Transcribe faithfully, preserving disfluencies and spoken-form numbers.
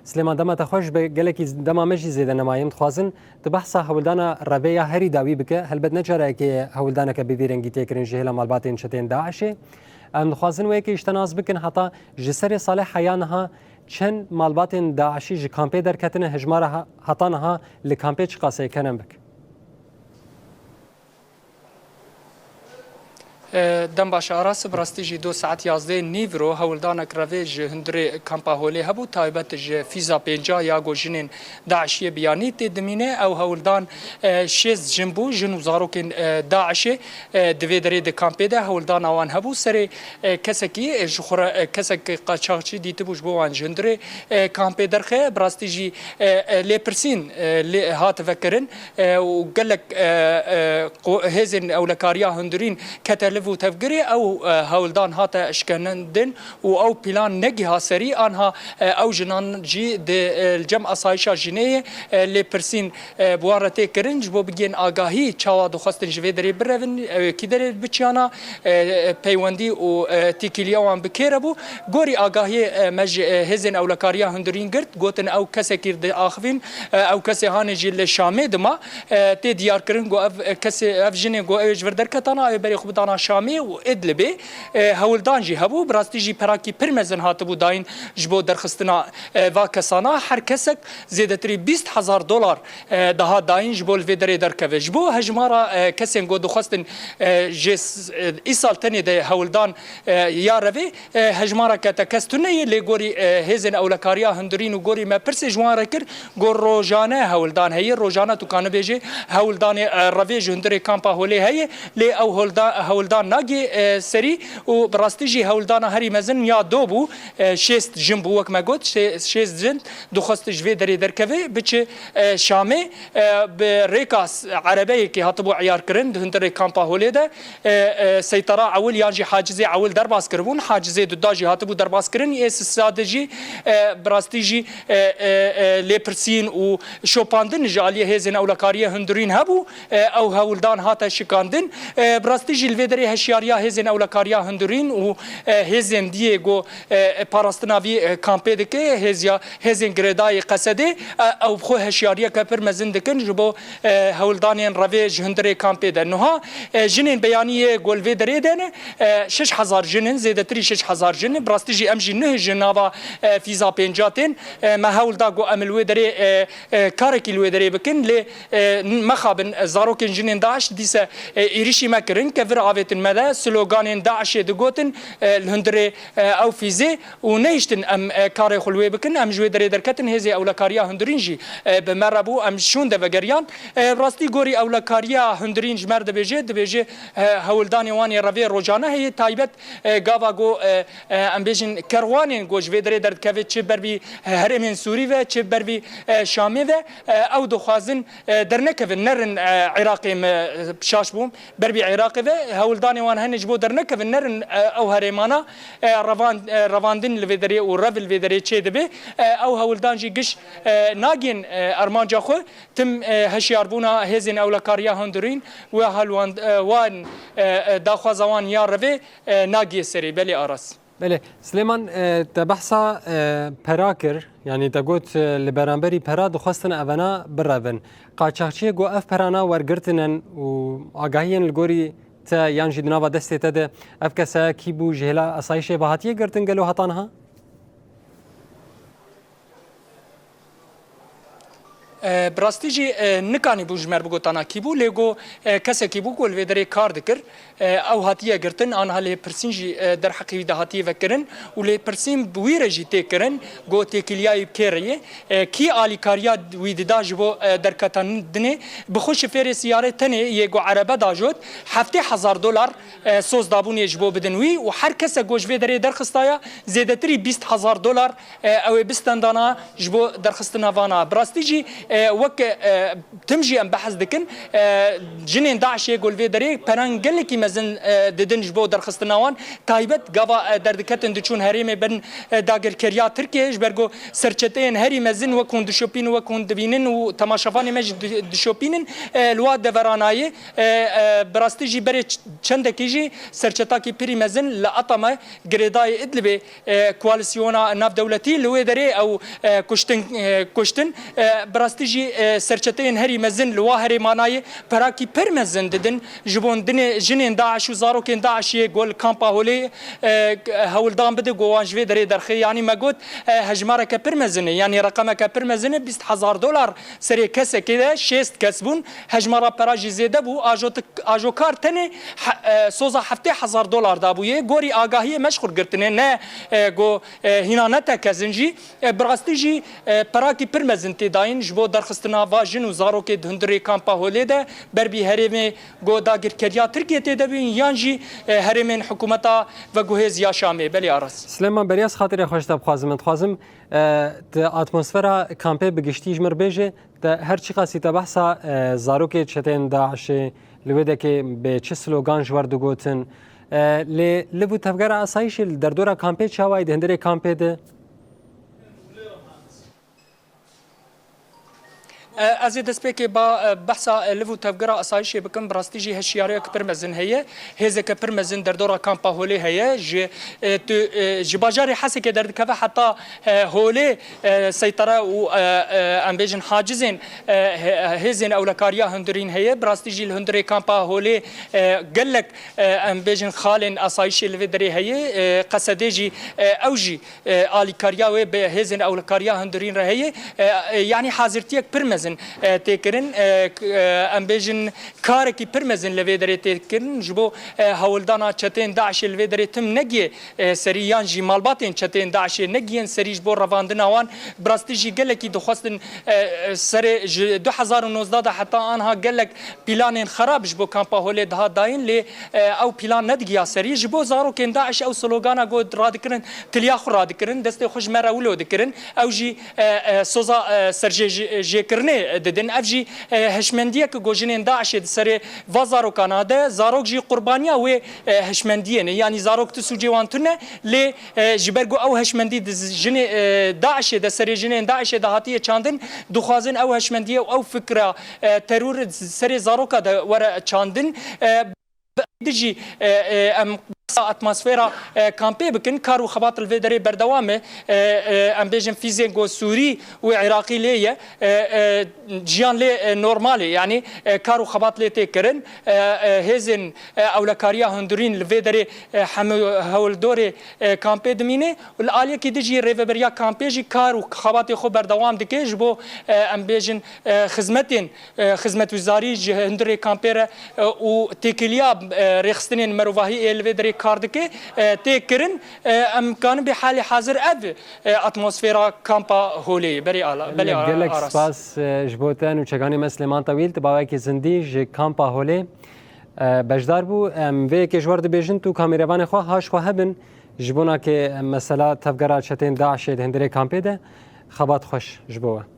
Silêman, dema te xweş be, gelekî dema me jî zêde nemaye. Em dixwazin tu behsa hewldana revê ya herî dawî bike. Helbet ne careke ye hewldaneke bi vî rengî tê kirin ji hêla malbatên çetên DAIŞê. Em dixwazin wê yekê ji te nas bikin, heta ji serê salê heya niha çend malbatên DAIŞî ji kampê derketine, hejmara ha-, heta niha li kampê çiqas e, kerem bik. E, dem baş Aras, bi rastî jî do saet yazdeh nîvro hewldanek revê ji hundirê kampa Holê hebû, taybet ji fîza pênca ya ku jinên DAIŞiyê biyanî tê dimîne. Ew hewldan, e, şêst jin bû, jin û zarokên, e, DAIŞê, e, di vê derê di kampê de hewldana wan hebû. Serê, e, kesekî, e, ji xwe re, e, kesek qaçaxçî dîtibû ji bo wan ji hundirê, e, kampê derxe. Bi rastî jî, e, e, lêpirsîn, e, lê hat vekirin, e, û gelek, e, e, qo-, hêzên ewlekariya hundirîn kete liv û tevgirê, ew, e, hewldan hate şkenandin û ew plan negiha serî, anha, e, ew jinan jî di, e, li cem asayişa jinê ye, e, lêpirsîn, e, bi wan re tê kirin, ji bo bigihên agahî çawa dixwestin ji vê derê birevin, ew ê kî derê biçiyana, e, e, peywendî û, e, têkiliya wan bi kê re bû. Gorî agahiyê, e, me ji, e, hêzên ewlekariya hundirîn girt, gotin ew kesekî diaxivîn, e, ew kesê hanê jî li Şamê dima, e, tê diyarkirin ku ev, e, kesê, ev jinê ku ew ê ji vir derketana, ew ê berê xwe bidana Şamê û Idlibê. E, hewldan jî hebû, bi rastî jî perakî pir mezin hatibû dayîn ji bo derxistina, e, va kesana. Her kesek zêdetirî bîst hezar dolar, e, dihat dayîn ji bo li vê derê derkeve. Ji bo hejmara, e, kesên ku dixwestin, e, ji s-, e, îsal tenê de hewldan, e, ya revê, e, hejmareke tekez tune ye, lê gorî, e, hêzên ewlekariya hundirîn û gorî me pirsê ji wan re kir, got rojane hewldan heye, rojane tu kanibêjê hewldanê, e, revê ji hundirê kampa Holê heye, lê ew hewlda-, hewldan nagê, e, serî û bi rastî jî hewldana herî mezin ya do bû, e, şêst jin bû, wek me got, şê-, şêst jin dixwest ji vê derê derkeve, biçe, e, Şamê, e, bi rêka s-, erebeyekê hatibû eyarkirin di hundirê kampa Holê de, e, e, seytara ewil yan jî hacizê ewil derbas kiribûn, hacizê duda jî hatibû derbaskirin, ê sisa de jî, e, bi rastî jî, e, e, e, lêpirsîn û şopandin ji aliyê hêzên ewlekariyê hundirîn hebû, e, ew hewldan hate şikandin. E, bi rastî jî li vê derê hişyariya hêzên ewlekariya hundirîn û, e, hêzên diyê ku, e, parastina vî, e, kampê dike, hêziya, hêzên girêdayî Qesedê, e, ew bi xwe hişyariyeke pir mezin dikin ji bo, e, hewldanên revê ji hundirê kampê de. Niha, e, jinên beyanî yê ku li vê derê de ne, e, şeş hezar jin in, zêdetirî şeş hezar jin in. Bi rastî jî em jî nuh ji nava, e, fîza pênca tên. E, me hewl da ku em li wê derê, e, e, karekî li wê derê bikin, lê, e, mexabin, e, zarokên jinên DAIŞ dîse, e, êrişî me kirin, kevir avêtin me de, sloganên DAIŞê digotin, e, li hundirê, e, ew fîzê û nehiştin em, e, karê xwe li wê bikin, em ji wê derê derketin, hêzê ewlekariya hundirîn jî, e, bi me re bû, em şûn de vegeriyan. E, rastî gorî ewlekariya hundirîn ji me re dibêje, dibêje, e, hewldanê wan ê revê rojane heye, taybet, e, gava ku, e, e, em bêjin kerwanên ku ji vê derê derdikeve, çi ber vî, e, herêmên Sûrî ve, çi ber vî, e, Şamê ve, e, ew dixwazin, e, dernekevin, nerin, e, Iraqê me, e, şaş bû, ber vî Iraqê ve, hewldanê wan hene ji bo dernekevin, nerin, e, ew herêmana, e, revan-, e, revandin li vê derê û rev li vê derê çêdibe. E, ew hewldan jî giş, e, nagên, e, armanca xwe, tim, e, hişyarbûna hêzên ewlekariya hundirîn û helwand-, e, wan, e, e, daxwaza wan ya revê, e, nagiye serê. Belê Aras. Belê. Silêman, e, te behsa, e, pera kir, yanî te got, e, li beramberî pera dixwestin evena birevin. Qaçaxçiyê ku ev perana wergirtinin û agahiyên li gorî te yan jî di nava destê te de ev kese kî bû, ji hêla asayişê ve hatiye girtin gelo heta niha? E, bi rastî jî, e, nikanî bû ji me re bigotana kî bû, lê got, e, kesekî bû ku li vê derê kar dikir. E, ew hatiye girtin, aniha lê pirsîn jî, e, derheqê wî de hatiye vekirin û lê pirsîn bi wî re jî tê kirin, got têkiliya wî bi kê re ye, e, kî alîkariya wî dida ji bo, e, derketandinê, bi xwe şifêrê siyarê tenê yê ku erebe dajot, heftê hezar dolar, e, soz dabûnê ji bo bidin wî û her kese ku ji vê derê derxistaya zêdetirî bîst hezar dolar, e, ew ê bistendana ji bo derxistina vana. Bi rastî jî E, wek, e, tim jî em behs dikin, e, jinên DAIŞê ku li vê derê peran gelekî mezin, e, didin ji bo derxistina wan. Taybet gava, e, derdiketin diçûn herêmê bin, e, dagirkeriya Tirkiyê, ji ber ku serçeteyên herî mezin wek hûn dişopînin, wek hûn dibînin û temaşevanê me jî di-, dişopînin, e, li wa deveranayê, e, e, bi rastî jî berê ç-, çendekî jî serçetakî pirî mezin li Atama girêdayê Idlibê, e, koalîsyona navdewletî li wê derê ew, e, kuştin, e, kuştin, e, bi rastî jî, e, serçeteyên herî mezin li wa herêmanayê perakî pir mezin didin ji bo dinê jinên DAIŞ û zarokên DAIŞê ku li kampa Holê, e, hewldan bide ku wan ji vê derê derxê. Yanî me got, e, hejmareke pir mezin e, yanî reqemeke pir mezin e, bîst hezar dolar serê kesekê de şêst kes bûn. Hejmara pera jî zêde bû. Ajotik-, ajokar tenê he-, e, soza heftê hezar dolar dabûye. Gorî agahiyê me ji xwe girtine, ne, e, go, e, hîna ne tekezin jî. E, bi rastî jî, e, perakî pir mezin tê dayîn ji bo derxistina va jin û zarokê di hundirê kampa Holê de, ber bî herêmê ku dagirkeriya Tirkiyê tê de bîn, yan jî, e, herêmên hikûmeta veguhêz ya Şamê. Belê Aras. Silêman Berya, ez xatirê xwe ji te bixwazim. Dixwazim, e, tu atmosfera kampê bi giştî ji min re bêje, te her çiqasî te behsa, e, zarokê çeteyên DAIŞê li wê dekê bi çi slogan ji we re digotin. E, lê liv û tevgera asayîşê li derdora kampê çawa ye, di hundirê kampê de? E, ez ê destpêkê ba, e, behsa, e, liv û tevgera asayîşê bikim. Bi rastî jî hişyariyek pir mezin heye. Hêzeke pir mezin derdora kampa Holê heye. Ji, e, tu, e, ji bajarê Hesekê derdikeve heta, e, Holê, e, seytara û, e, e, em bêjin hacizên, e, he-, hêzên ewlekariya hundirîn heye. Bi rastî jî li hundirê kampa Holê, e, gelek, e, em bêjin xalên asayîşê li vê derê heye. E, Qesedê jî, e, ew jî e, alîkariya wê bi hêzên ewlekariya hundirîn re heye. E, e, yanî hazirtiyek pir mezin, e, tê kirin. E, k-, e, em bêjin karekî pir mezin li vê derê tê kirin. Ji bo, e, hewldana çeteyên DAIŞê li vê derê tim negiye, e, serî yan jî malbatên çeteyên DAIŞê negiyên serî ji bo revandina wan. Bi rastî jî gelekî dixwestin, e, e, serê ji du hezar û nozdeh de heta anha gelek planên xerab ji bo kampa Holê dihat dayîn, lê, e, ew plan nedigiya serî. Ji bo zarokên DAIŞ ew slogana ku radikirin, tiliya xwe radikirin, destê xwe ji me re wilo dikirin. Ew jî, e, e, soza, e, serjê-, jê-, jêkirinê didin. Ev jî, e, hişmendiyek ku jinên DAIŞê di serê va zarokana de, zarok jî qurbaniya wê, e, hişmendiyê ne. Yanî zarok tu sûcê wan tune, lê, e, ji ber ku ew hişmendî di z-, jinê, e, DAIŞê de, serê jinên DAIŞê de hatiye çandin, dixwazin ew hişmendiyê û ew fikra, e, teror serê zaroka de were çandin. E, di jî, e, e, em qisa atmosfera, e, kampê bikin, kar û xebat li vê derê berdewam e. E, e, em bêjin fîzên ku Sûrî û Iraqî lê ye, e, e, jiyan lê, e, normal e. Yanî, e, kar û xebat lê tê kirin. E, e, hêzên, e, ewlekariya hundirîn li vê derê, e, hemû hewldorê, e, kampê dimîne. Li aliyekî din jî rêveberiya kampê jî kar û xebatê xwe berdewam dike ji bo, e, em bêjin, e, xizmetên, e, xizmetguzarî ji hundirê kampê re, e, û têkiliya, e, rêxistinên merovahî ê li vê derê kar dike, e, tê kirin. E, em kanin bê halê hazir ev, e, atmosfera kampa Holê ye. Berê Ala, belê Gelek Aras. Spas, e, ji bo te nûçeganê me Silêman Tewîl, tu bawekî zindî ji kampa Holê, e, beşdar bû. Em vê yekê ji we re dibêjin, tu kamêrevanê xwe haş xwe hebin, ji bona ke mesela tevgera çetên DAIŞê di hundirê kampê de. Xebat xweş ji bo we.